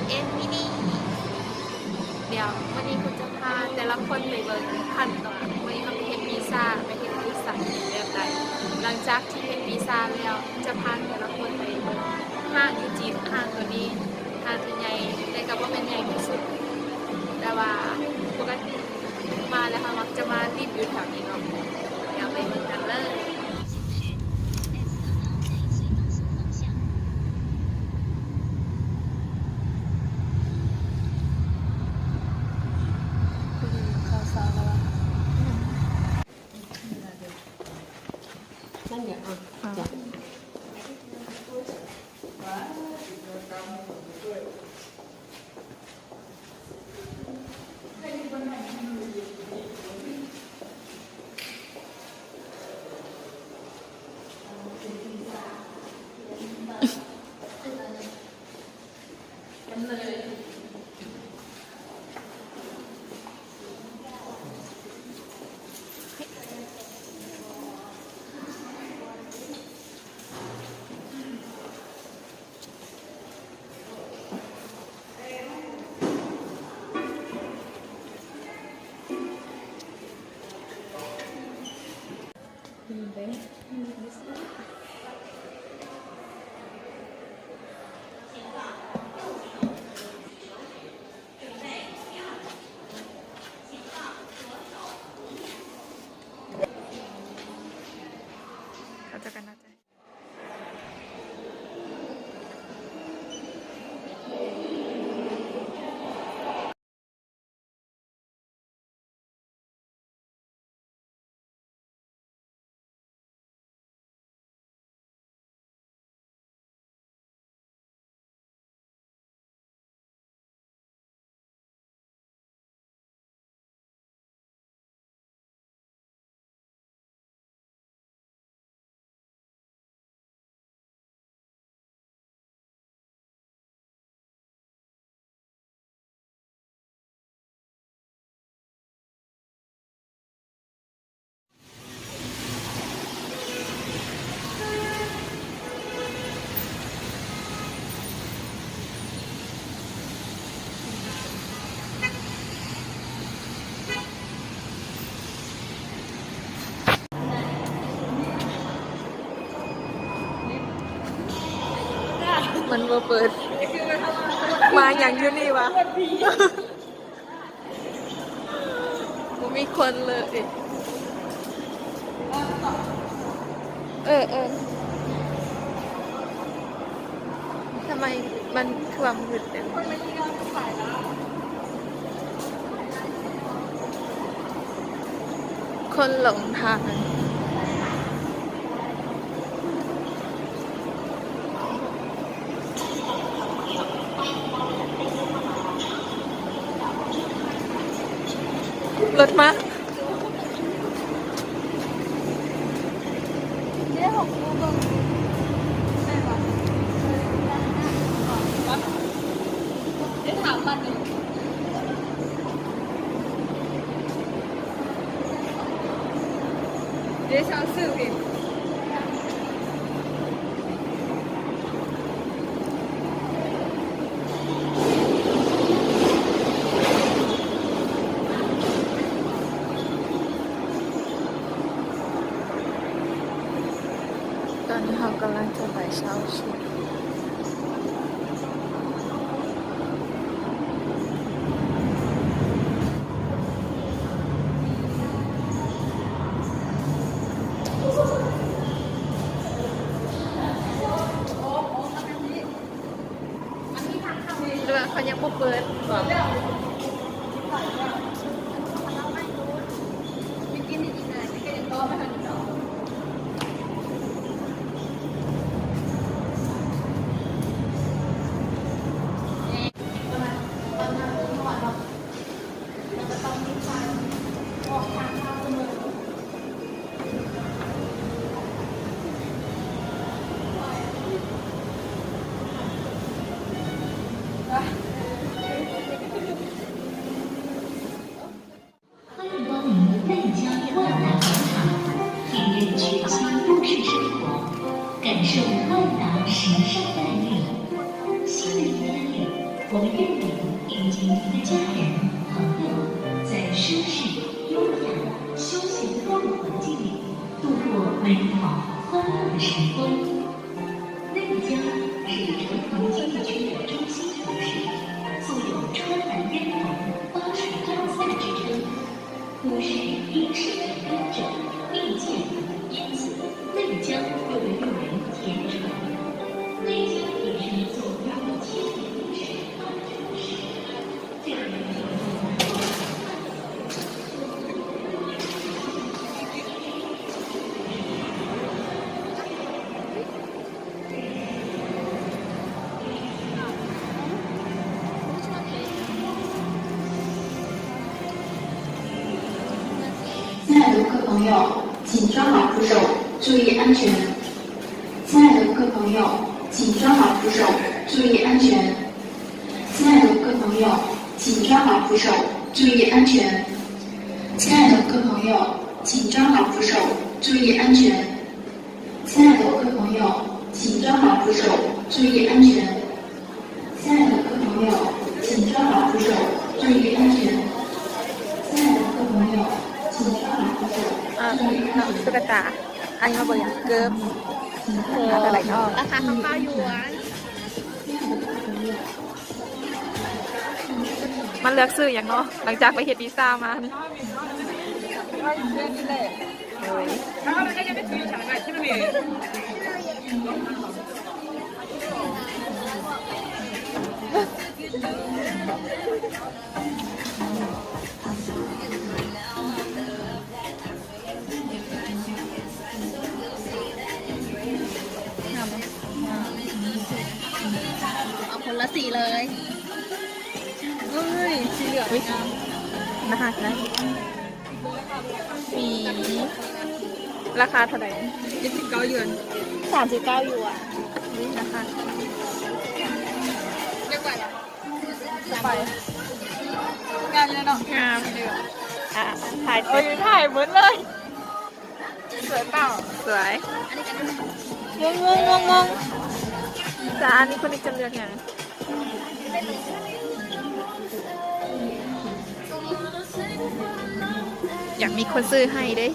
ເອັນ ມິນິ ດຽວມື້ນີ້ກໍຈະພາແຕ່ລະຄົນໄປເບິ່ງຂັ້ນຕອນ ມື້ນີ້ເຮົາໄປເຮັດວີຊາ ໄປເຮັດວີຊາແບບໃດ. ຫຼັງຈາກທີ່ເຮັດວີຊາແລ້ວ ຈະພາແຕ່ລະຄົນໄປເບິ່ງຮ້ານຢູ່ຈີນ ຮ້ານໂຕນີ້ ຮ້ານທີ່ໃຫຍ່ ແຕ່ກໍບໍ່ແມ່ນໃຫຍ່ທີ່ສຸດ ແຕ່ວ່າປົກກະຕິ ມາແລ້ວເຮົາມັກຈະມາຫຼິ້ນຢູ່ແຖວນີ້ເນາະ. ດຽວໄປເບິ່ງກັນເລີຍ. ເຂົ້າເຊົ້າແລ້ວຫວາ? ນັ້ນແຫຼະ ອ່ະ ຈ້ະ. ເຂົາເຈົ້າກໍໜ້າຈະ ມັນບໍ່ເປີດ. ມາຫຍັງຢູ່ນີ້ຫວາ? ບໍ່ມີຄົນເລີຍ. ເອີ ເອີ. ທຳໄມມັນຄືວ່າມືດແທ້? ຄົນຫຼົງທາງ. ລົດມາ. ຕອນນີ້ເຮົາກຳລັງຈະໄປເຊົ່າຊຸດ. ຫຼືວ່າເຂົາຍັງບໍ່ເປີດບໍ? ອ່ະ家人、朋友在舒适、优雅、休闲的购物环境里度过美好欢乐的时光。内江是成城经济区的中心城市，素有“川南烟台，巴蜀大赛”之称。 古时因盛产甘蔗、蜜饯，因此内江又被誉为甜城。内江也是一座拥有千年历史的大城市。这里有一座 亲爱的游客朋友，请抓好扶手，注意安全。亲爱的游客朋友，请抓好扶手，注意安全。亲爱的游客朋友，请抓好扶手，注意安全。亲爱的游客朋友，请抓好扶手，注意安全。 亲爱的游客朋友，请抓好扶手，注意安全。亲爱的游客朋友，请抓好扶手，注意安全。亲爱的游客朋友，请抓好扶手，注意安全。 ຕຸກກະຕາ ອັນນີ້ມາເບິ່ງຫຍັງ? ເກີບ ເກີບ ລາຄາຊາວເກົ້າຢວນ. ມາເລືອກຊື້ຫຍັງເນາະ ຫຼັງຈາກໄປເຮັດວີຊາມານີ້? ໂອ້ຍ ເອົາຄົນລະສີເລີຍ. ເອີຍ ສີເຫຼືອງ ອຸ້ຍ ງາມ ໜ້າຮັກນະ. ມີ ລາຄາເທົ່າໃດ? ເຈັດສິບເກົ້າຢວນ. ສາມສິບເກົ້າຢວນ. ອຸ້ຍ ລາຄາ ໄປ ງາມຢູ່ເນາະ ງາມ. ອ່າ ຖ່າຍ ໂອ້ຍ ຖ່າຍໝົດເລີຍ. ສວຍເປົ່າ? ສວຍ. ງົງໆໆໆ ຈາ ອັນນີ້ຄົນນີ້ຈະເລືອກຫຍັງ? ຢາກມີຄົນຊື້ໃຫ້ເດ້.